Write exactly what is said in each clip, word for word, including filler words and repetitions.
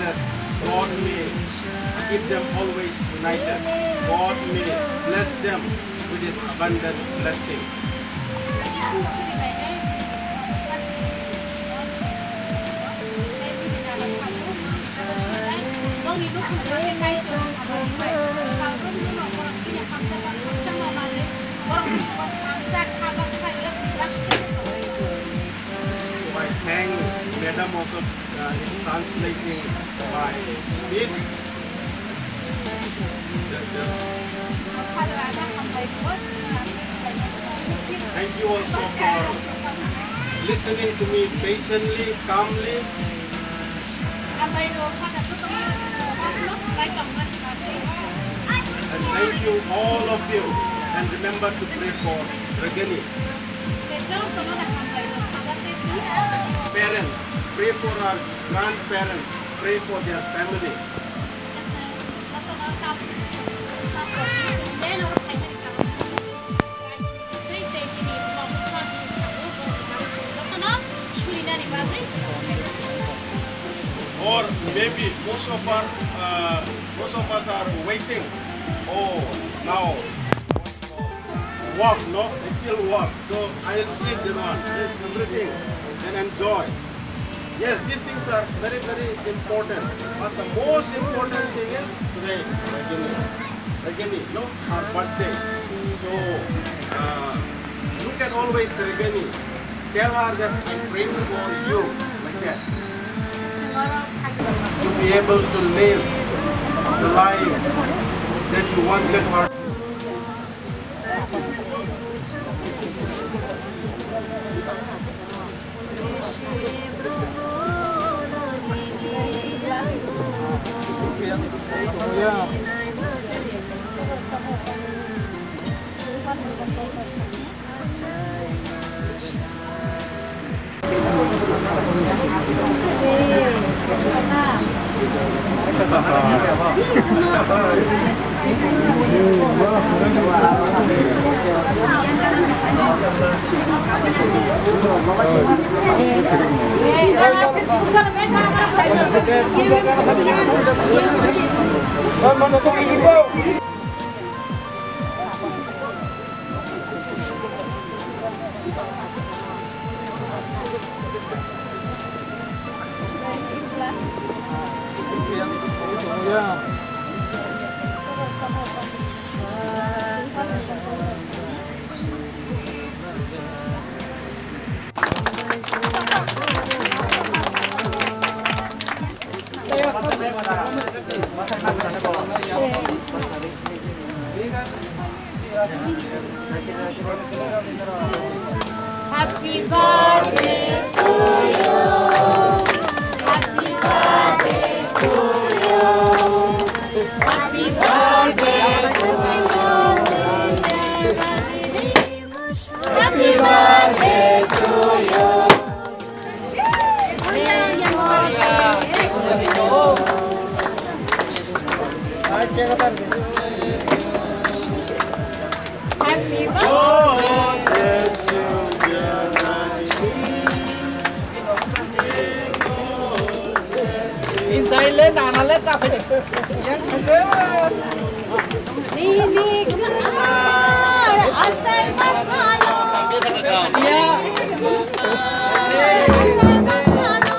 God may keep them always united. God may bless them with His abundant blessing. So I thank Madam also, uh, in translating my speech. The, the, thank you also for listening to me patiently, calmly. And thank you, all of you. And remember to pray for Ragini. Parents, pray for our grandparents, pray for their family. Or maybe most of our, uh, most of us are waiting. Oh, now work, no? Still work. So I will give them one. Yes, everything. And enjoy. Yes, these things are very, very important. But the most important thing is today, Ragini. Ragini, no? Her birthday. So, uh, you can always Ragini. Tell her that I'm praying for you. Like that. To be able to live the life that you wanted her. Happy birthday to you. Happy birthday to you. Happy birthday to you. Happy birthday to you. Happy birthday. Insai le, nana le, chapai de. Yang khaje. Nini kwthar asai masalo. Ya. Asai masalo.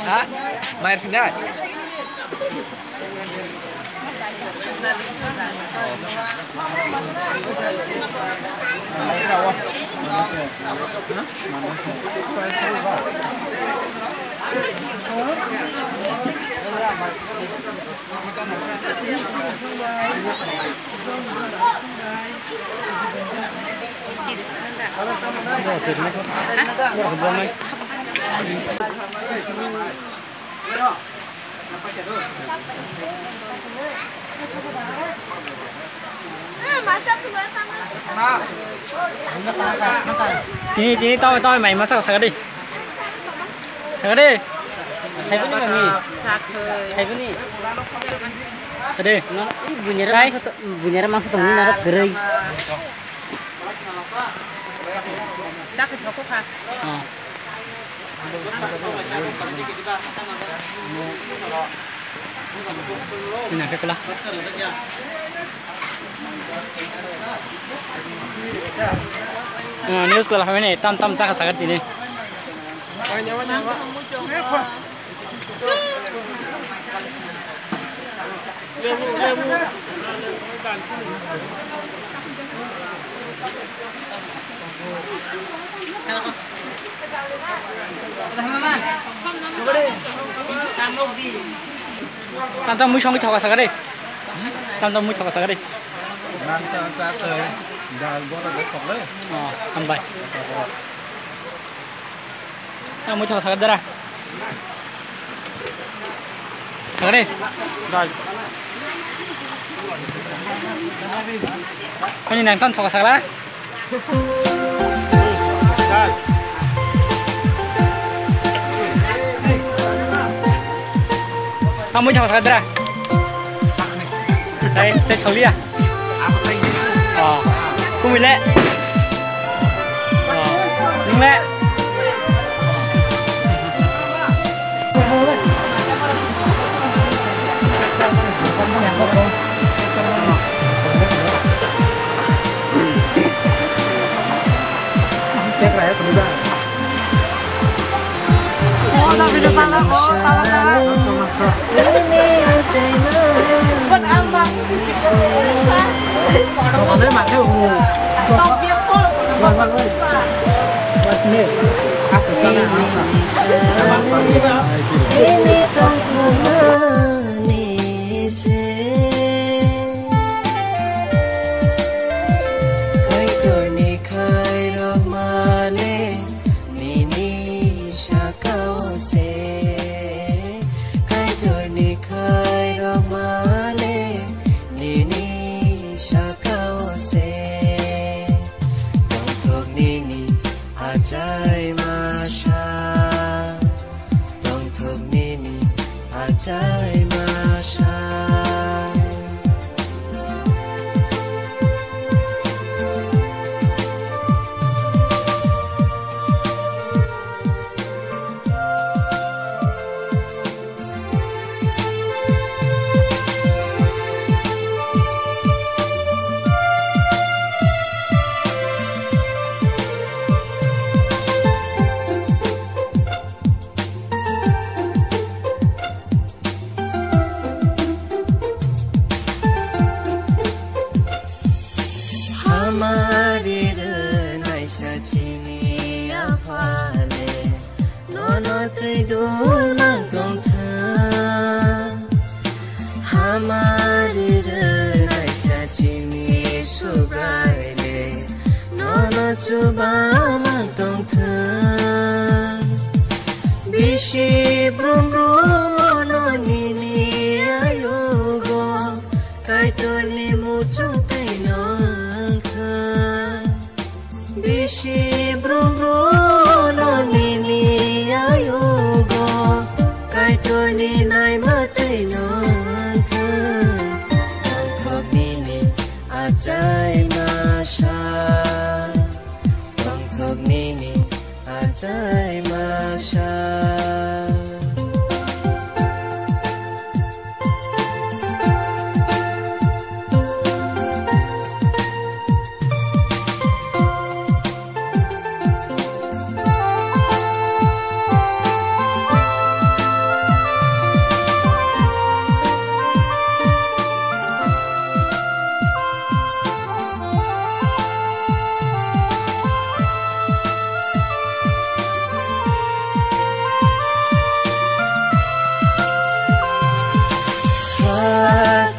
Ha? Main pindah. Tini, tini, tau, tau, mai masa sagadi. Sagadi. Saibini mami. Saibini. Sagadi. Bunyara mangsa to, bunyara mangsa to, nara gerai. Ini ada kala. News kala kami ni tam tam cakha sagar tini. Tam tam mui songwi thoka saka de. Tam tam mui thoka saka de. Nang ta ta ta dal bora de thok le. Oh, hambai. Tam mui thoka saka dara. Saka de. Dal. Ani nang tam thoka saka la. Kamu jangan sadar. Tei, tei choliya. Oh, kumile. Oh, nungle. Ini tongthokmani se, Kaitorni khairokmani nini sakao se, Kaitorni khairokmani nini sakao se. Tongthok nini achai masa, tongthok nini achai masa. Hamari rwnaisa chini aphale, nono twi dul mang tongthwng. Hamari rwnaisa chini Subraile, nono chuba mang tongthwng. Bisi brum brum ono ni Achai masa, tongthok nini achai masa.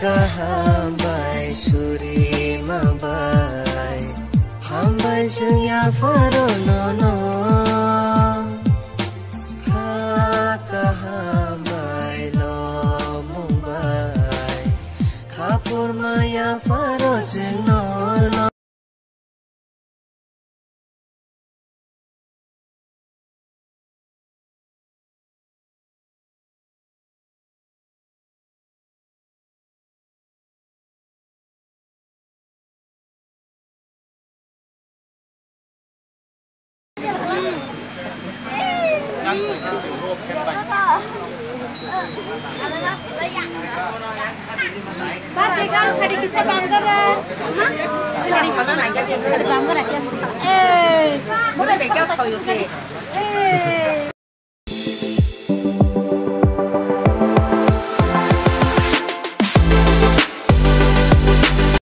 Kaham bai suri ma bai. Hambai chwng yapharo nono. Kha kaham bai lomung bai. Kha phurma yapharo chwng nono.